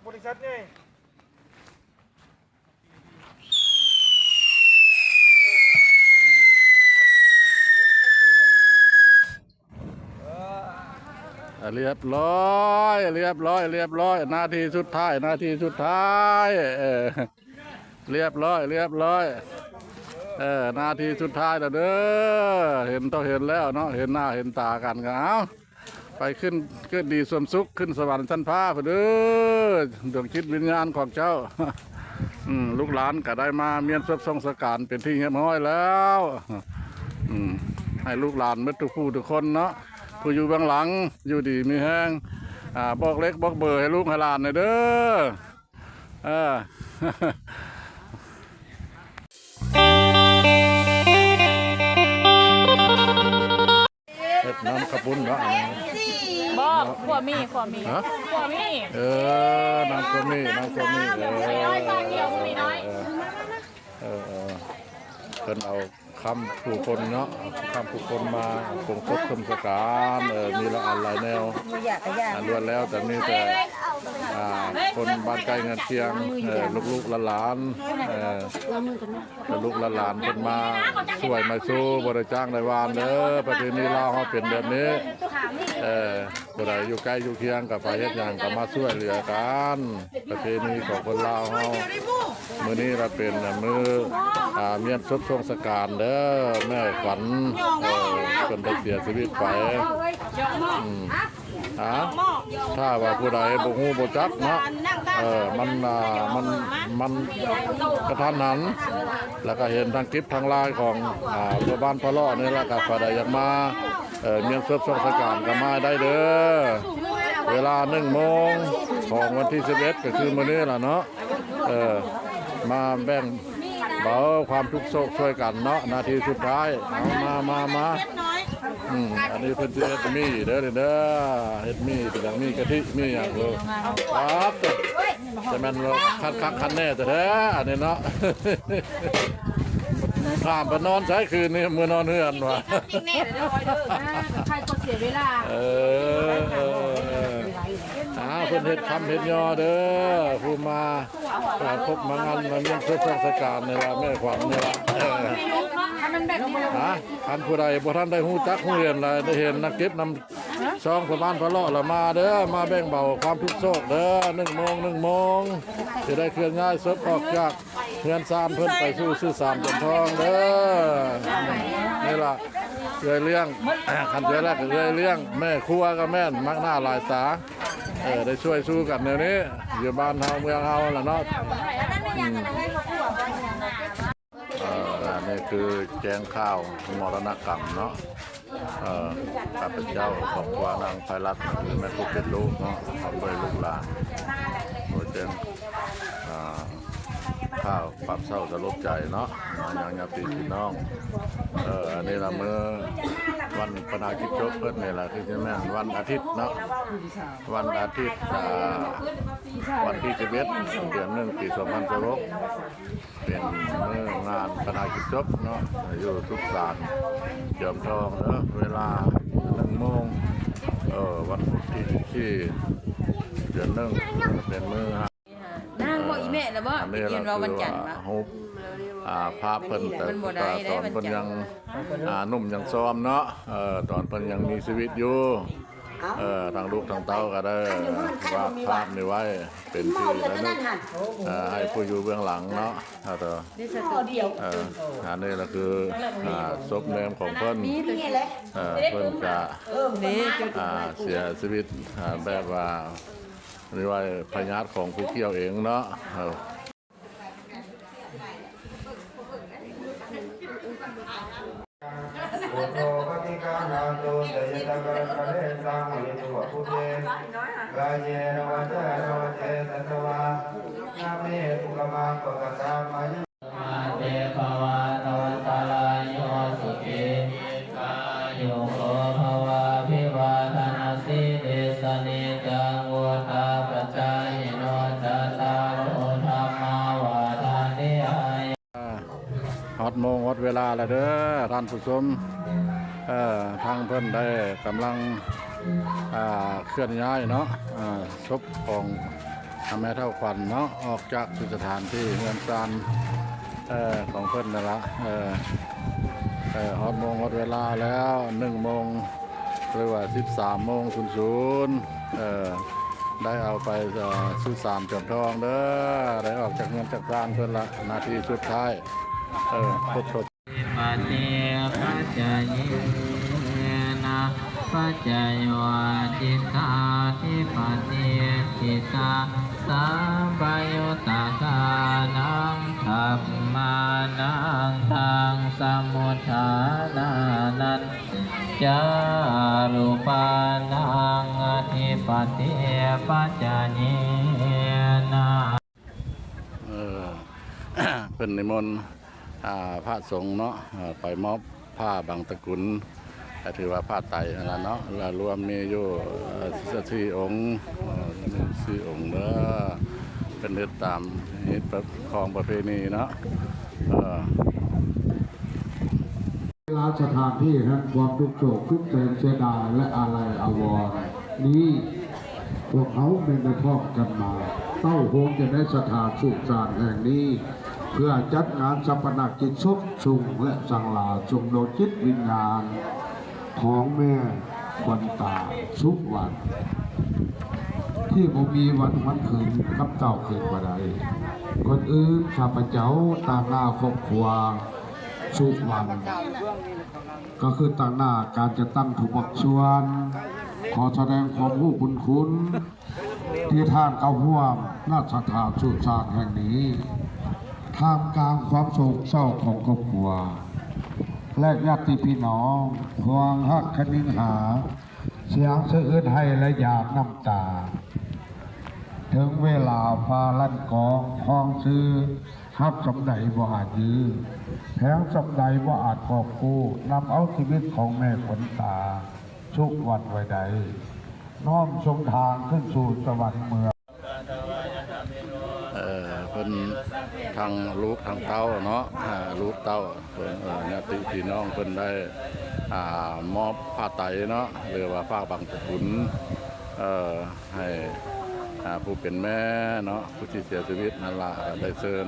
ບໍລິສັດໃຫຍ່. ອ່າ ລຽບຮ້ອຍ ລຽບຮ້ອຍ ລຽບຮ້ອຍ ນາທີສຸດທ້າຍ ນາທີສຸດທ້າຍ ເອີ ລຽບຮ້ອຍ ລຽບຮ້ອຍ ເອີ ນາທີສຸດທ້າຍແລ້ວເດີ ເຫັນຕ້ອງເຫັນແລ້ວເນາະ ເຫັນໜ້າເຫັນຕາກັນກໍເອົາ ໄປຂຶ້ນເກີດດີສ່ວມສຸກ ຂຶ້ນສະຫວັນຊັ້ນຟ້າພຸ້ນເດີ ດວງຈິດວິນຍານຂອງເຈົ້າ. ອືມ ລູກຫຼານກໍໄດ້ມາມ້ຽນສົບສົ່ງສະການເປັນທີ່ຮຽບຮ້ອຍແລ້ວ. ອືມ ໃຫ້ລູກຫຼານໝົດທຸກຜູ້ທຸກຄົນເນາະ ຜູ້ຢູ່ເບື້ອງຫຼັງ ຢູ່ດີມີແຮງ ອ່າ ບອກເລກບອກເບີໃຫ້ລູກໃຫ້ຫຼານແດ່ເດີ. ເອີ ເຮັດນ້ຳຂະປຸ້ນເນາະ ບໍ່ ຂົ້ວໝີ່ ຂົ້ວໝີ່ ຮະ ຂົ້ວໝີ່ ເອີ ນ້ຳຂົ້ວໝີ່ ນ້ຳຂົ້ວໝີ່ ເອີ ເອີ ເອີ ເອີ ເພິ່ນເອົາ ຄ້ຳຜູ້ຄົນເນາະ ຄ້ຳຜູ້ຄົນມາປົງສົບຊົມສະການ ເອີ ມີຫຼາຍອັນຫຼາຍແນວ ອັນລ້ວນແລ້ວແຕ່ມີແຕ່ ອ່າ ຄົນບ້ານໃກ້ເຮືອນຄຽງ ເອີ ລູກໆຫຼານໆ ເອີ ລູກໆຫຼານໆເພິ່ນມາຊ່ວຍມາຊູ ບໍ່ໄດ້ຈ້າງໄດ້ຫວ່ານເດີ ປະເພນີລາວເຮົາເປັນແບບນີ້ ເອີ ຜູ້ໃດຢູ່ໃກ້ຢູ່ຄຽງກໍໄປເຮັດຫຍັງກໍມາຊ່ວຍເຫຼືອກັນ. ປະເພນີຂອງຄົນລາວເຮົາ ມື້ນີ້ລະເປັນມື້ ອ່າ ມ້ຽນສົບສົ່ງສະການເດີ ແມ່ຂວັນ ເອີ ເພິ່ນໄດ້ເສຍຊີວິດໄປ ອືມ ອ່າ ຖ້າວ່າຜູ້ໃດບໍ່ຮູ້ບໍ່ຈັກເນາະ ເອີ ມັນ ອ່າ ມັນ ມັນກະທັນຫັນ ລະກະເຫັນທາງກິບທາງລາຍຂອງ ອ່າ ພໍ່ບ້ານພະເລາະນີ້ລະ ກະຜູ້ໃດຢາກມາ ເອີ ມ້ຽນສົບສົ່ງສະການກໍມາໄດ້ເດີ ເວລາໜຶ່ງໂມງຂອງວັນທີສິບເອັດ ກໍຄືມື້ນີ້ລະເນາະ ເອີ ມາແບ່ງເບົາຄວາມທຸກໂສກຊ່ວຍກັນເນາະ ນາທີສຸດທ້າຍ ເອົາ ມາ ມາ ມາ ອືມ ອັນນີ້ເພິ່ນຊິເຮັດໝີ່ເດີ ເດີ ເຮັດໝີ່ ເປັນຫຍັງ ໝີ່ກະທິ ໝີ່ຫຍັງ ເອີ ປາດ ຈະແມ່ນວ່າຄັກຄັກຄັກແນ່ແທ້ໆ ອັນນີ້ເນາະ ຖາມວ່ານອນໃສຄືນນີ້ ມື້ນອນເຮືອນວ່າ ໃຄກໍເສຍເວລາ ເອີ ເອີ ເອີ ອ່າ ເພິ່ນເຮັດຄຳເຮັດຍໍເດີ ຜູ້ມາ ອ່າ ພົບມາງານ ມາເມືອງເພື່ອເທດສະການນີ້ລະ ແມ່ຂວັນນີ້ລະ ເອີ ຮະ ຄັນຜູ້ໃດບໍ່ທັນໄດ້ຮູ້ຈັກຮູ້ເຫັນລະ ໄດ້ເຫັນນຳເກັບນຳ ຊ່ອງປະມານພະເລາະລະມາເດີ ມາແບ່ງເບົາຄວາມທຸກໂສກເດີ ໜຶ່ງໂມງ ໜຶ່ງໂມງ ຊິໄດ້ເຄື່ອນຍ້າຍສົບອອກຈາກເຮືອນຊານເພິ່ນໄປສູ່ສຸສານຈັນທອງເດີ ນີ້ລະ ເອື້ອຍລ້ຽງ ຄັນເອື້ອຍແລກກໍເອື້ອຍລ້ຽງ ແມ່ຄົວກໍແມ່ນ ມັກໜ້າຫຼາຍຕາ ເອີ ໄດ້ຊ່ວຍສູ້ກັນແນວນີ້ ຢູ່ບ້ານເຮົາເມືອງເຮົາລະເນາະ ອືມ. ເອີ ອັນນີ້ຄືແຈ້ງຂ່າວມໍລະນະກຳເນາະ ເອີ ຂ້າພະເຈົ້າຄອບຄົວນາງໄພລັດ ຄືແມ່ນຜູ້ເປັນລູກເນາະ ຄອບຄົວລູກຫຼານ ໂດຍແຈ້ງ ອ່າ ຂ່າວຄວາມເສົ້າສະຫຼົດໃຈເນາະ ມາຍັງຍາດຕິພີ່ນ້ອງ ເອີ ອັນນີ້ລະມື້ວັນປະນາກິດສົບເພິ່ນນີ້ລະ ຄືຊິແມ່ນວັນອາທິດເນາະ ວັນອາທິດ ອ່າ ວັນທີສິບເອັດ ເດືອນໜຶ່ງ ປີສອງພັນຊາວຫົກ ເປັນມື້ງານປະນາກິດສົບເນາະ ຢູ່ສຸສານຈອມທອງເດີ ເວລາໜຶ່ງໂມງ ເອີ ວັນພຸດທີສິບສີ່ ເດືອນໜຶ່ງ ເປັນມື້ ນາງບໍ່ອີແມ່ລະບໍ່ ໄປກິນເວົ້າວັນຈັນ ຮູບ ອ່າ ພາບເພິ່ນ ແຕ່ຕອນເພິ່ນຍັງ ອ່າ ໜຸ່ມຍັງຊອມເນາະ ເອີ ຕອນເພິ່ນຍັງມີຊີວິດຢູ່ ເອີ ທາງລູກທາງເຕົ້າກໍໄດ້ວາດພາບນີ້ໄວ້ ເປັນທີ່ລະນຶກ ເອີ ໃຫ້ຜູ້ຢູ່ເບື້ອງຫຼັງເນາະ ເອີ ອັນນີ້ລະຄື ອ່າ ສົບແນມຂອງເພິ່ນ ເອີ ເພິ່ນກະ ອ່າ ເສຍຊີວິດ ອ່າ ແບບວ່າ ນີ້ໄວ້ພະຍາດຂອງຜູ້ກ່ຽວເອງເນາະ ເອີ. ໂອໂທປະຕິການາໂຕ ຈະເຍຕະກະລະກະເລສັງ ມະນິໂຕວະປຸເຕ ກາເຍນະວາຈານະວະເຈຕະສະວາ ນາເມ ທຸກຂະມັງປະກະສາມະຍາ ມາເຕພະວັດອັນຕະລາໂຍ ສຸຂີ ກາຍຸໂກພະວາພິວາທະນະສີລິສະນິຈຈັງ ວຸດທາປະຈາຍິໂນ ຈັດຕາໂລ ທຳມາ ວັດທັນຕິ ອາຍຸ ອ່າ ຮອດໂມງຮອດເວລາແລ້ວເດີທ່ານຜູ້ຊົມ ເອີ ທາງເພິ່ນໄດ້ກຳລັງ ອ່າ ເຄື່ອນຍ້າຍເນາະ ອ່າ ສົບຂອງ ແມ່ເຖົ້າຂວັນເນາະ ອອກຈາກທີ່ສະຖານທີ່ເຮືອນຊານ ເອີ ຂອງເພິ່ນນັ້ນລະ ເອີ ເອີ ຮອດໂມງຮອດເວລາແລ້ວ ໜຶ່ງໂມງ ຫຼືວ່າສິບສາມໂມງສູນສູນ ເອີ ໄດ້ເອົາໄປ ເອີ ສຸສານຈອມທອງເດີ ໄດ້ອອກຈາກເຮືອນຈາກຊານເພິ່ນລະ ນາທີສຸດທ້າຍ ເອີ ຄົບຖ້ວນ. ປະຕິປັດຈະເຍນະ ປັດຈະໂຍ ອະທິຖາທິປະຕິ ທິຕາສັມປະຍຸດຕະຖານັງ ທຳມານັງ ຕັງສະມຸດຖານານັນຈາລຸປານັງ ອະທິປັດຕິປັດຈະເຍນະ. ເອີ ເພິ່ນນິມົນ ອ່າ ພະສົງເນາະ ເອີ ໄປມອບຜ້າບັງຕະກຸນ ກໍຖືວ່າຜ້າໄຕຫັ້ນລະເນາະ ລະລວມມີຢູ່ ເອີ ສີ່ອົງ ເອີ ສີ່ອົງເດີ. ເພິ່ນເຮັດຕາມຮີດຄອງປະເພນີເນາະ ເອີ. ເວລາສະຖານທີ່ແຫ່ງຄວາມທຸກໂສກທຸກແສນເສຍດາຍ ແລະ ອາໄລອາວອນນີ້ ພວກເຮົາແມ່ນໄດ້ພ້ອມກັນມາເຕົ້າໂຮມຢູ່ໃນສະຖານສຸສານແຫ່ງນີ້ ເພື່ອຈັດງານຊາປະນະກິດສົບສູງ ແລະ ສັງລາສົມໂນຈິດວິນຍານຂອງແມ່ຂວັນຕາ ສຸວັນ ທີ່ບໍ່ມີວັນຫວນຄືນກັບເຈົ້າຄືນບໍ່ໄດ້. ກ່ອນອື່ນ ຂ້າພະເຈົ້າຕາງໜ້າຄອບຄົວ ສຸວັນ ກໍຄືຕາງໜ້າການຈັດຕັ້ງທຸກພາກສ່ວນ ຂໍສະແດງຄວາມຮູ້ບຸນຄຸນ ທີ່ທ່ານເຂົ້າຮ່ວມ ນະ ສະຖານສຸສານແຫ່ງນີ້ ທ່າມກາງຄວາມໂສກເສົ້າຂອງຄອບຄົວ ແລະ ຍາດຕິພີ່ນ້ອງ ພວງຮັກຄະນິງຫາ ສຽງສະອືດໄຫ້ ແລະ ຫຍາດນ້ຳຕາ. ເຖິງເວລາຟ້າລັ່ນກອງ ຄອງຊື່ ຮັບສ່ຳໃດບໍ່ອາດຢື້ ແພງສ່ຳໃດບໍ່ອາດກອບກູ້ ນຳເອົາຊີວິດຂອງແມ່ຂວັນຕາ ສຸວັນໄວ້ໄດ້ ນ້ອມສົ່ງທາງຂຶ້ນສູ່ສະຫວັນເມືອງ. ເອີ ເພິ່ນທັງລູກທັງເຕົ້າເນາະ ລູກເຕົ້າ ເອີ ຍາດຕິພີ່ນ້ອງເພິ່ນໄດ້ ອ່າ ມອບຜ້າໄຕເນາະ ຫຼືວ່າຜ້າບັງຕະກຸນ ເອີ ໃຫ້ ອ່າ ຜູ້ເປັນແມ່ເນາະ ຜູ້ທີ່ເສຍຊີວິດຫັ້ນລະ ໄດ້ເຊີນ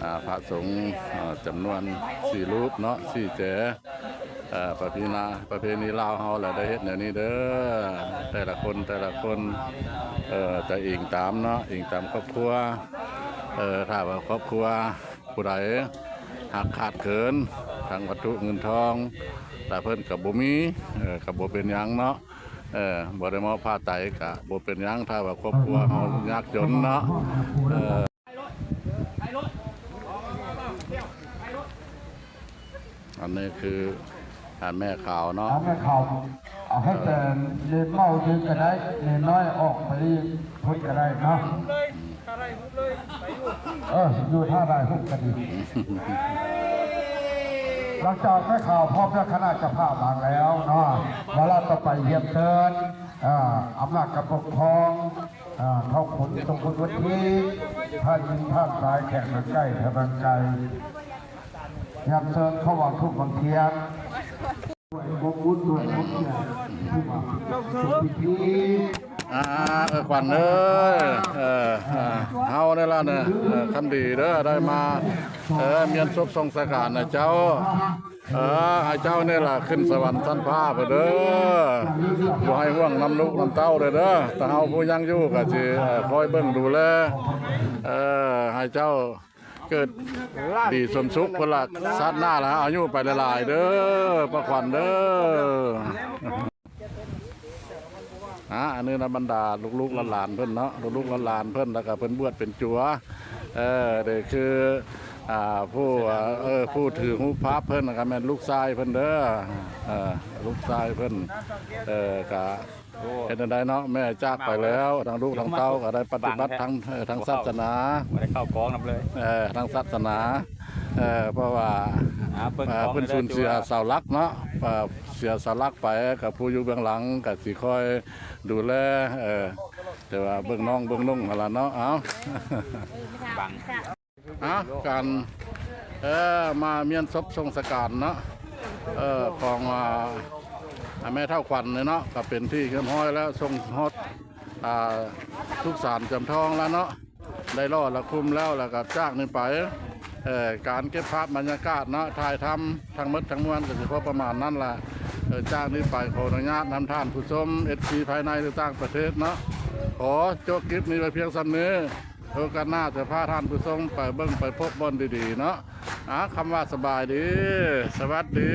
ອ່າ ພະສົງ ເອີ ຈຳນວນສີ່ຮູບເນາະ ສີ່ແຈ ເອີ ປະເພນາ ປະເພນີລາວເຮົາລະໄດ້ເຮັດແນວນີ້ເດີ ແຕ່ລະຄົນ ແຕ່ລະຄົນ ເອີ ຈະອີງຕາມເນາະ ອີງຕາມຄອບຄົວ ເອີ ຖ້າວ່າຄອບຄົວຜູ້ໃດຫາກຂາດເຂີນທາງວັດຖຸເງິນທອງ ແຕ່ເພິ່ນກໍບໍ່ມີ ເອີ ກໍບໍ່ເປັນຫຍັງເນາະ ເອີ ບໍ່ໄດ້ມອບຜ້າໄຕກໍບໍ່ເປັນຫຍັງ ຖ້າວ່າຄອບຄົວເຮົາຍາກຈົນເນາະ ເອີ. ອັນນີ້ຄື ອ່າ ແມ່ຂາວເນາະ ອ່າ ແມ່ຂາວ ເອົາໃຫ້ແຕ່ເນນເມົາຢູ່ກໍໄດ້ ເນນນ້ອຍອອກໄປພຸ້ນກໍໄດ້ເນາະ ເອີ ຢູ່ທ່າໄດ້ຮຸກກໍດີ. ຫຼັງຈາກແມ່ຂາວພ້ອມດ້ວຍຄະນະເຈົ້າພາບມາແລ້ວເນາະ ວາລະຕໍ່ໄປຮຽນເຊີນ ອ່າ ອຳນາດການປົກຄອງ ອ່າ ທ້າວຂຸນ ສົມບູນ ວັນທີ ທ່ານຍິງ ທ່ານຊາຍ ແຂກທາງໃກ້ ທ່ານທາງໄກ ຮຽນເຊີນເຂົ້າວາງທູບວາງທຽນ ດ້ວຍຄວາມບຸນ ດ້ວຍຄວາມເຊື່ອ ຖືວ່າເປັນພິທີ ອ່າ ເອີ ຂວັນເອີຍ ເອີ ເຮົານີ້ລະເນາະ ເອີ ຄຳດີເດີ ໄດ້ມາ ເອີ ມ້ຽນສົບສົ່ງສະການໃຫ້ເຈົ້າ ເອີ ໃຫ້ເຈົ້ານີ້ລະຂຶ້ນສະຫວັນຊັ້ນຟ້າພຸ້ນເດີ ບໍ່ໃຫ້ຫ່ວງນຳລູກນຳເຕົ້າເດີ ເດີ ແຕ່ເຮົາຜູ້ຍັງຢູ່ກໍຊິ ເອີ ຄອຍເບິ່ງດູແລ ເອີ ໃຫ້ເຈົ້າເກີດດີສົມສຸກພຸ້ນລະ ຊາດໜ້າລະອາຍຸໄປຫຼາຍໆເດີ ປ້າຂວັນເດີ. ອ່າ ອັນນີ້ນະ ບັນດາລູກໆຫຼານໆເພິ່ນເນາະ ລູກໆຫຼານໆເພິ່ນ ແລ້ວກໍເພິ່ນບວດເປັນຈົວ ເອີ ນີ້ຄື ອ່າ ຜູ້ ເອີ ຜູ້ຖືຮູບພາບເພິ່ນກໍແມ່ນລູກຊາຍເພິ່ນເດີ ເອີ ລູກຊາຍເພິ່ນ ເອີ ກະເຮັດແນວໃດເນາະ ແມ່ຈາກໄປແລ້ວ ທັງລູກທັງເຕົ້າກໍໄດ້ປະຕິບັດທາງ ເອີ ທາງສາສະໜາ ບໍ່ໄດ້ເຂົ້າກອງນຳເລີຍ ເອີ ທາງສາສະໜາ ເອີ ເພາະວ່າ ອ່າ ເພິ່ນສູນເສຍເສົາຫຼັກເນາະ ເອີ ເສຍເສົາຫຼັກໄປ ກໍຜູ້ຢູ່ເບື້ອງຫຼັງກໍຊິຄອຍດູແລ ເອີ ແຕ່ວ່າເບິ່ງນ້ອງເບິ່ງນຸ່ງຫັ້ນລະເນາະ ເອົາ ບັງ ເອົາ ການ ເອີ ມາມ້ຽນສົບສົ່ງສະການເນາະ ເອີ ຂອງ ອ່າ ແມ່ເຖົ້າຂວັນນີ້ເນາະ ກໍເປັນທີ່ຮຽບຮ້ອຍແລ້ວ ສົ່ງຮອດ ອ່າ ສຸກສານຈຳທອງແລ້ວເນາະ ໄດ້ຫຼໍ່ລະຄຸມແລ້ວ ແລ້ວກໍຈາກນີ້ໄປ ເອີ ການເກັບພາບບັນຍາກາດເນາະ ຖ່າຍທຳທັງໝົດທັງມວນກໍຊິພໍປະມານນັ້ນລະ. ເອີ ຈາກນີ້ໄປຂໍອະນຸຍາດນຳທ່ານຜູ້ຊົມ ເອັຟຊີ ພາຍໃນ ຫຼື ຕ່າງປະເທດເນາະ ຂໍໂຈະຄລິບນີ້ໄວ້ພຽງສ່ຳນີ້. ໂອກາດໜ້າຈະພາທ່ານຜູ້ຊົມໄປເບິ່ງໄປພົບບ່ອນດີໆເນາະ. ອາ ຄຳວ່າສະບາຍດີ ສະຫວັດດີ.